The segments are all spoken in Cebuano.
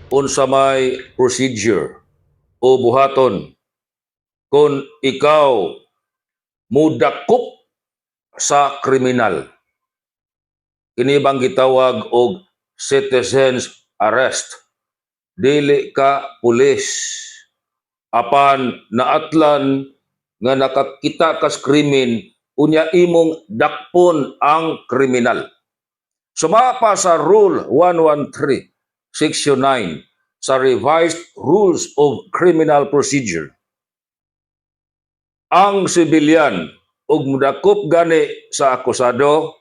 Unsa may procedure o buhaton kung ikaw mudakop sa kriminal? Kini bang gitawag og citizens arrest? Dili ka pulis. Apan naatlan nga nakakita kas krimen, unya imong dakpon ang kriminal. Sumapa sa Rule 113, Section 9 sa Revised Rules of Criminal Procedure, ang sibilyan ug mudakop gani sa akusado,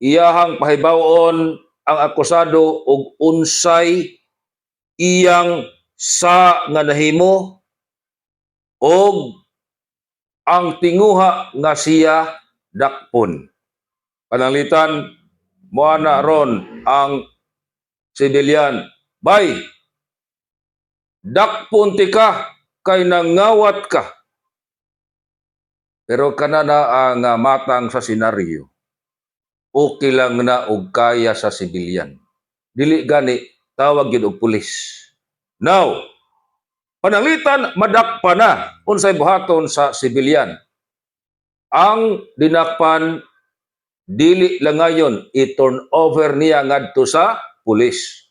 iyahang pahibaw-on ang akusado og unsay iyang sa nga nahimo og ang tinguha nga siya dakpon. Pananglitan, moana ron ang sibilyan, "Bay, dakpon ti ka kay nangawat ka." Pero kana na ang matang sa senaryo. Okay lang na og kaya sa sibilyan. Dili gani tawag gyud og pulis. Now, pananglitan madakpan na, unsay buhaton sa sibilyan? Ang dinakpan, dili lang ngayon i-turn over niya ngadto sa pulis.